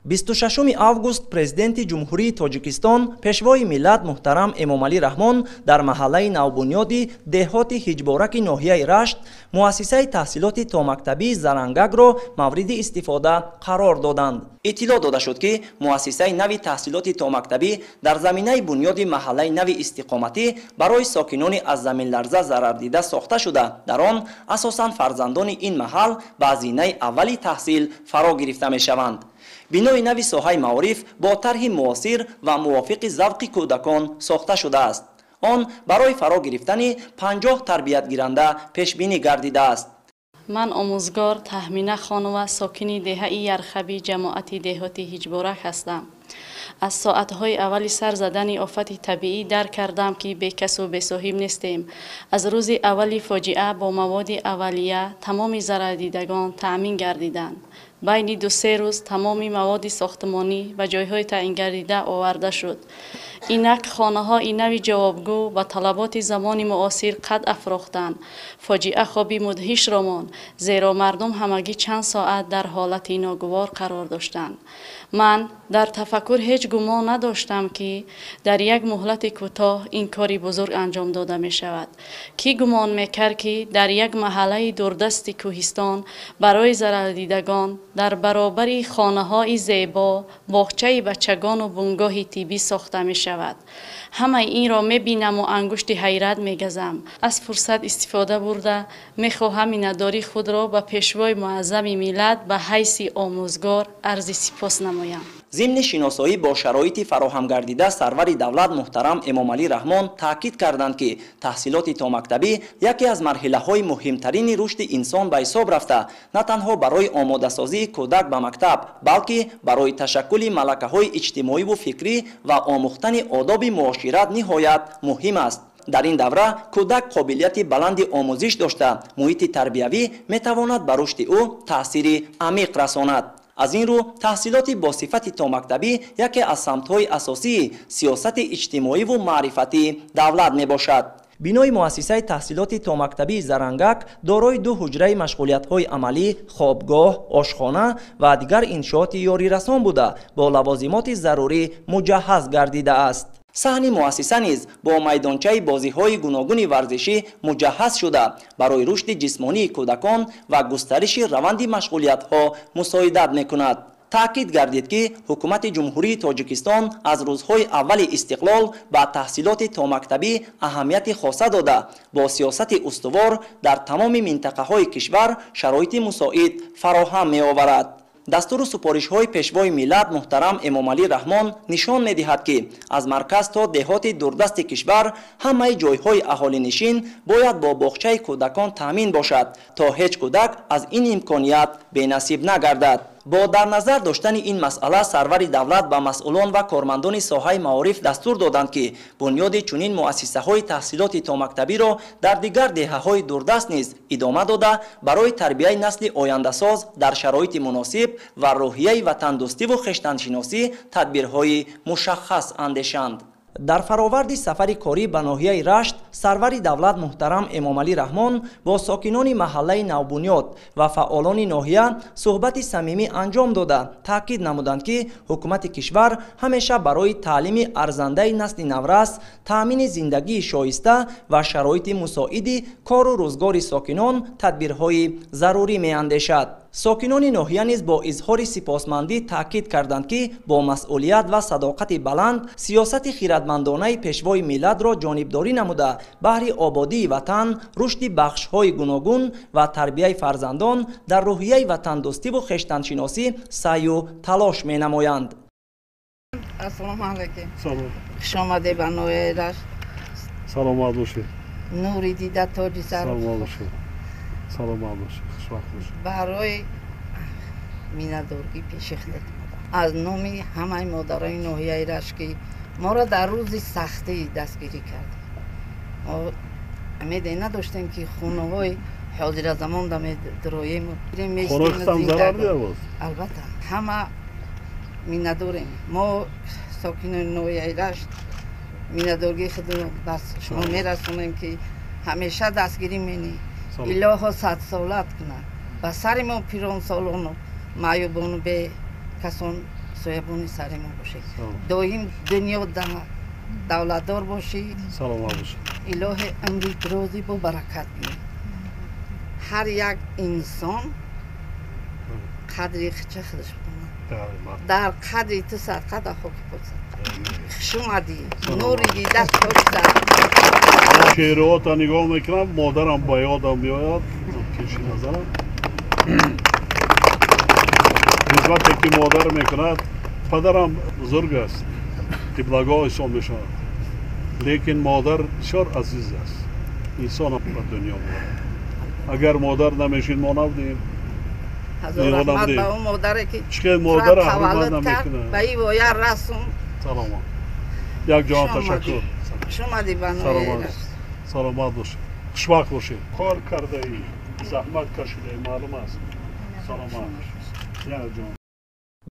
26 август Президенти Ҷумҳурии Тоҷикистон, Пешвои миллат муҳтарам Эмомалӣ Раҳмон дар маҳаллаи навбунёди деҳоти Ҳиҷбораки ноҳияи Рашт муассисаи таҳсилоти томактабии Зарангакро мавриди истифода қарор доданд. Иттилоъ дода шуд, ки муассисаи нави таҳсилоти томактабӣ дар заминаи бунёди маҳаллаи нави истиқоматӣ барои сокинони аз заминларза зарардида сохта шуда, дар он асосан фарзандони ин маҳал ба зинаи аввали таҳсил фаро гирифта мешаванд. Бинои нави соҳаи маориф бо тарҳи муосир ва мувофиқи завқи кӯдакон сохта шудааст. Он барои фаро гирифтани 50 тарбиятгиранда пешбинӣ гардидааст. Ман омӯзгор Таҳмина Хонова, сокини деҳаи Ярхабӣ, ҷамоати деҳоти Ҳиҷборак ҳастам. Аз соатҳои аввали сар задани офати табиӣ дарк кардам, ки бекасу бесоҳиб нестем. Аз рӯзи аввали фоҷиа бо маводи аввалия тамоми зарардидагон таъмин гардиданд. Байни 2-3 рӯз тамоми маводи сохтмонӣ ба ҷойҳои таъингардида оварда шуд. Инак хонаҳои нави ҷавобгӯ ба талаботи замони муосир қад афрохтанд. Фоҷиа хоби мудҳишро монд, зеро мардум ҳамагӣ чанд соат дар ҳолати ногувор қарор доштанд. Ман дар тафаккур ҳеҷ гумон надоштам, ки дар як муҳлати кӯтоҳ ин кори бузург анҷом дода мешавад. Кӣ гумон мекард, ки дар як маҳаллаи дурдасти кӯҳистон барои зарардидагон дар баробари хонаҳои зебо боғчаи бачагону бунгоҳи тиббӣ сохта мешавад. Ҳамаи инро мебинаму ангушти ҳайрат мегазам. Аз фурсат истифода бурда мехоҳам миннатдории худро ба Пешвои муаззами миллат ба ҳайси омӯзгор арзи сипос намоям. Зимни шиносоӣ бо шароити фароҳамгардида сарвари давлат муҳтарам Эмомалӣ Раҳмон таъкид карданд, ки таҳсилоти томактабӣ яке аз марҳилаҳои муҳимтарини рушди инсон ба ҳисоб рафта, на танҳо барои омодасозии кӯдак ба мактаб, балки барои ташаккули малакаҳои иҷтимоиву фикрӣ ва омӯхтани одоби муошират ниҳоят муҳим аст. Дар ин давра кӯдак қобилияти баланди омӯзиш дошта, муҳити тарбиявӣ метавонад ба рушди ӯ таъсири амиқ расонад. Аз ин рӯ таҳсилоти бо сифати томактабӣ яке аз самтҳои асосии сиёсати иҷтимоиву маърифатии давлат мебошад. Бинои муассисаи таҳсилоти томактабии Зарангак дорои 2 ҳуҷраи машғулиятҳои амалӣ, хобгоҳ, ошхона ва дигар иншооти ёрирасон буда, бо лавозимоти зарурӣ муҷаҳҳаз гардидааст. Саҳни муассиса низ бо майдончаи бозиҳои гуногуни варзишӣ муҷаҳҳаз шуда, барои рушди ҷисмонии кӯдакон ва густариши раванди машғулиятҳо мусоидат мекунад. Таъкид гардид, ки Ҳукумати Ҷумҳурии Тоҷикистон аз рӯзҳои аввали истиқлол ба таҳсилоти томактабӣ аҳамияти хоса дода, бо сиёсати устувор дар тамоми минтақаҳои кишвар шароити мусоид фароҳам меоварад. Дастуру супоришҳои Пешвои миллат муҳтарам Эмомалӣ Раҳмон нишон медиҳад, ки аз марказ то деҳоти дурдасти кишвар ҳамаи ҷойҳои аҳолинишин бояд бо боғчаи кӯдакон таъмин бошад, то ҳеҷ кӯдак аз ин имконият бенасиб нагардад. Бо дар назар доштани ин масъала сарвари давлат ба масъулон ва кормандони соҳаи маориф дастур доданд, ки бунёди чунин муассисаҳои таҳсилоти томактабиро дар дигар деҳаҳои дурдаст низ идома дода, барои тарбияи насли ояндасоз дар шароити муносиб ва рӯҳияи ватандӯстиву хештаншиносӣ тадбирҳои мушаххас андешанд. Дар фароварди сафари корӣ ба ноҳияи Рашт сарвари давлат муҳтарам Эмомалӣ Раҳмон бо сокинони маҳаллаи навбунёд ва фаъолони ноҳия суҳбати самимӣ анҷом дода, таъкид намуданд, ки ҳукумати кишвар ҳамеша барои таълими арзандаи насли наврас, таъмини зиндагии шоиста ва шароити мусоиди кору рӯзгори сокинон тадбирҳои зарурӣ меандешад. Сокинони ноҳия низ бо изҳори сипосмандӣ таъкид карданд, ки бо масъулият ва садоқати баланд сиёсати хиратмандонаи Пешвои миллатро ҷонибдорӣ намуда, баҳри ободии ватан, рушди бахшҳои гуногун ва тарбияи фарзандон дар рӯҳияи ватандӯстиву хештаншиносӣ саъю талош менамоянд. Ассалому алайкум. Хуш омадед ба ноҳияи Рашт. Саломат бошед. Нури дида, тоҷи сар. Саломат бошед. Саломат бошед. Хушвақт бошед. Барои миннатдоргӣ пеши худат омадам. Аз номи ҳамаи модарони ноҳияи Рашт, ки моро дар рӯзи сахтӣ дастгирӣ кард. Мо умеде надоштем, ки хонаҳои ҳозиразамон да медроем. Албатта, ҳама миннатдорем. Мо сокинони ноҳияи Рашт миннатдоргии худро ба шумо мерасонем, ки ҳамеша дастгирӣ менӣ. Илоҳо садсолат кунад. Ба сари мо пиронсолону маъюбону бекасон Соябони сари мо бошед. Доим дунё давлатдор бошӣ. Саломат бошед. Илоҳи умри дурозӣ бо баракат бинӣ. Ҳар як инсон қадри хича худаш бидонад. Дар қадри ту садқа, дар хоки пок садқа. Хуш омадӣ, нури дида тоҷ сар. Шеърҳота нигоҳ мекунам, модарам ба ёдам меояд, пеши назарам. Хизмате ки модар мекунад, падарам бузург аст, қиблагоҳ ҳисоб мешавад, лекин модар бисёр азиз аст, инсона ба дунё меорад. Агар модар намешид, мо набудем. Ҳазор раҳмат ба он модаре ки Чӣ хел модара ҳурмат таваллуд кард, намекунад. Ба ин воя расум. Саломат, як ҷаҳон ташаккур. Хуш омадӣ ба Саломат. ноҳияи. Саломат бошед, хушбахт бошед. Кор кардаӣ, заҳмат кашидаӣ, маълум аст. Саломат, як ҷон.